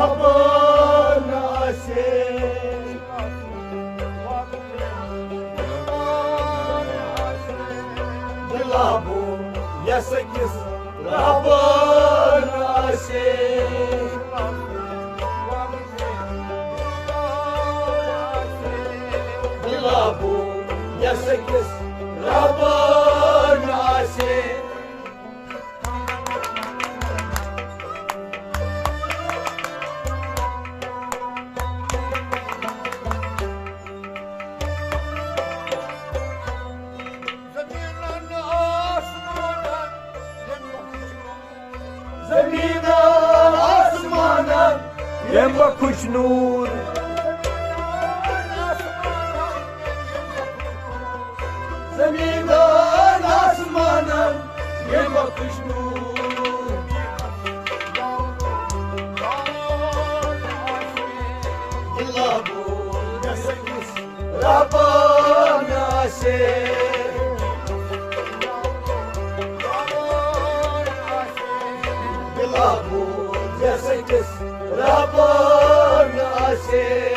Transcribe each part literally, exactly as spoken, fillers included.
رحمان آسے۔ دِلا بوز یَس أکِس رحمان آسے۔ دِلا بوز یَس أکِس رحمان آسے۔ زٔمیٖنَن آسمانَن ییٚمہِ وقتٕچ نوٗر۔ زٔمیٖنَن آسمانَن ییٚمہِ وقتٕچ نوٗر۔ زٔمیٖنَن آسمانَن ییٚمہِ وقتٕچ نوٗر۔ دِلا بوز یَس أکِس رحمان آسے۔ دِلا بوز یَس أکِس رحمان آسے۔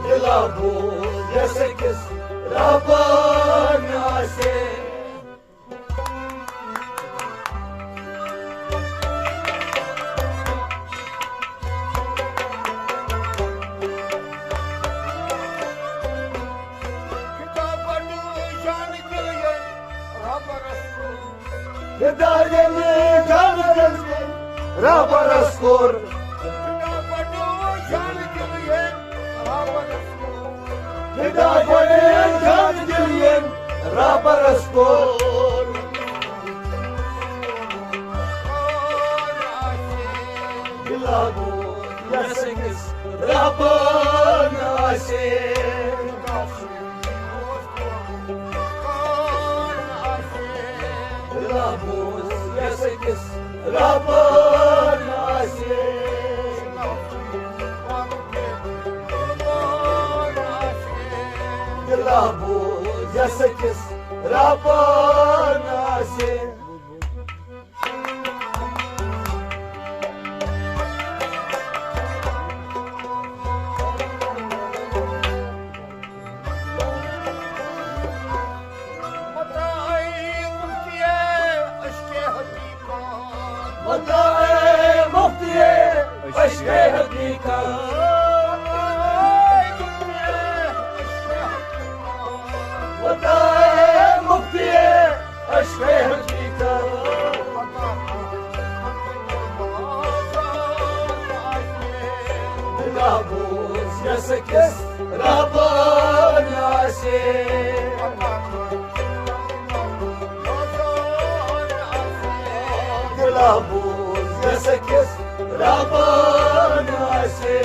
دِلا بوز یَس أکِس رحمان آسے۔ فدا ییٚلہِ جان دِژ رہبرس کوٚر۔ فدا گۄڈٕ جان دِل ییٚلہِ رہبرس کوٚر۔ دِلا بوز یَس أکِس رحمان آسے۔ دِلا بوز یَس أکِس رحمان آسے۔ دِلا بوز یَس أکِس رحمان آسے۔ متاع مفتی عشق حقیقت۔ متاع مفتی عشق حقیقت۔ دِلا بوز یَس أکِس رحمان آسے۔ دِلا بوز یَس أکِس رحمان آسے۔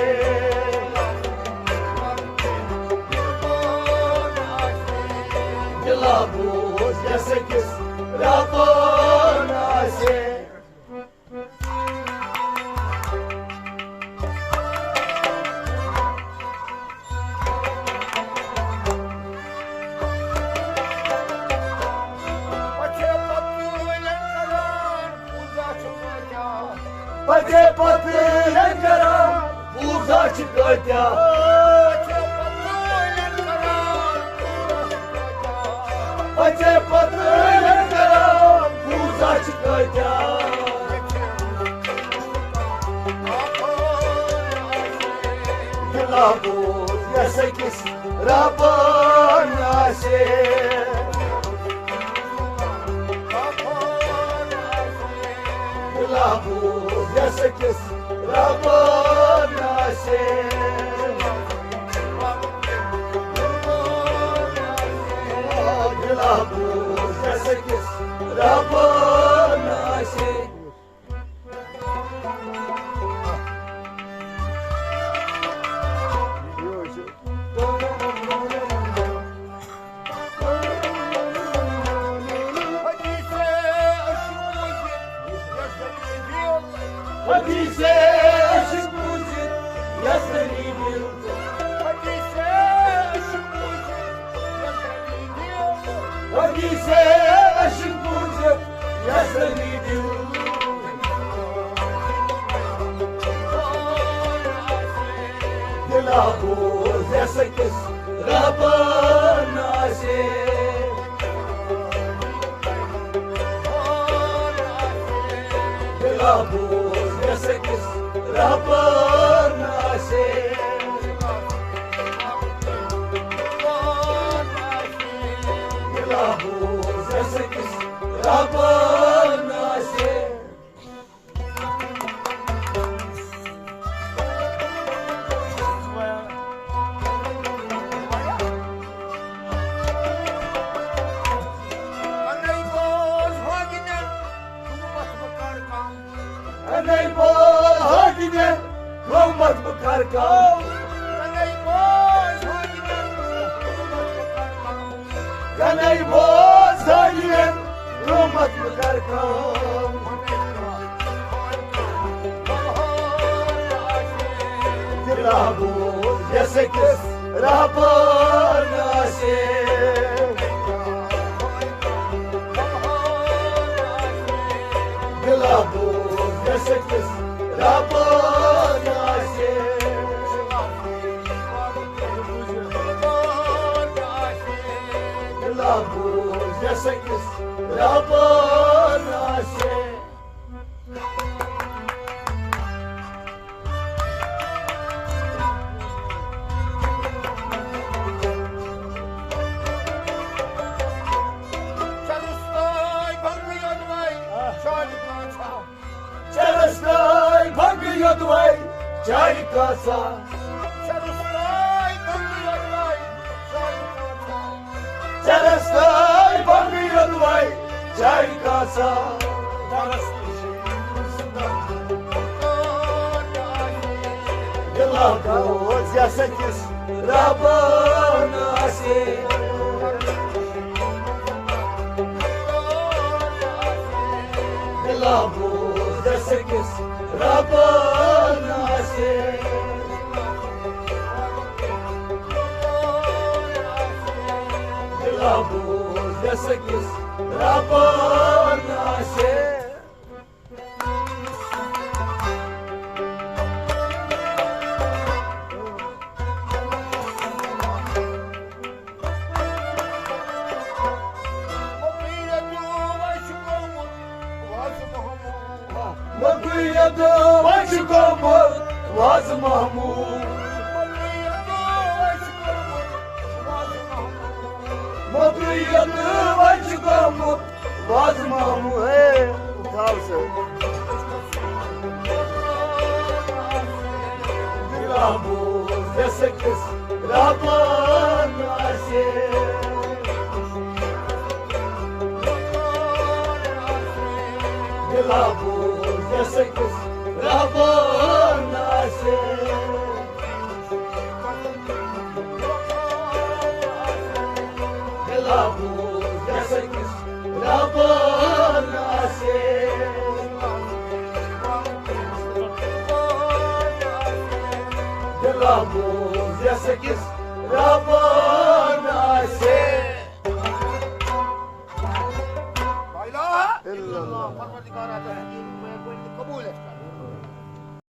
دِلا بوز یَس أکِس رحمان آسے۔ پَژھے پَتہٕ ییٚلہِ کران پوٗزا چھِ کٲتیٛاہ۔ پَژھے پَتہٕ ییٚلہِ کران پوٗزا چھِ کٲتیٛاہ۔ دِلا بوز یَس أکِس رحمان آسے۔ دِلا بوز یَس أکِس رحمان آسے۔ دِلا بوز یَس أکِس رحمان آسے۔ حدیث عشق بوٗزِتھ یَس دٔلیٖل۔ حدیث عشق بوٗزِتھ یَس دٔلیٖل۔ حدیث عشق بوٗزِتھ یَس دِلا بوز یَس أکِس رہبان آسہِ۔ دِلا بوز یَس أکِس رہبان آسہِ۔ دِلا بوز یَس أکِس رہبان آسہِ۔ اَنے بول حاجنہِ، قۭمت بہٕ کَرٕ کَم۔ کَنے بوز حاجنہِ، قۭمت بہٕ کَرٕ کَم۔ دِلا بوز یَس أکِس رہبان آسہِ۔ دِلا بوز یَس أکِس رہبان آسہِ۔ دِلا بوز یَس أکِس رہبان آسہِ۔ چرس تہٕ بنگہٕ یوٚدوَے چایہِ کاسا۔ چرس تہٕ بنگہٕ یوٚدوَے چایہِ کاسا۔ دِلا بوز یَس أکِس رہبان آسہِ۔ دِلا بوز یَس أکِس رہبان آسہِ۔ دِلا بوز یَس أکِس رہبان آسہِ۔ مقید وۄنۍ چھُ گوٚمُت وازٕ محمود۔ مقید وۄنۍ چھُ گوٚمُت وازٕ محمود۔ ہے، تھاو سا۔ دِلا بوز یَس أکِس رہبان آسہِ۔ دِلا بوز یَس أکِس رہبان آسہِ۔ دِلا بوز یَس أکِس رہبان آسہِ۔ دِلا بوز یَس أکِس رہبان آسہِ۔ لا الہ الا اللہ۔ پروردگار آسہِ قبول اَسہِ۔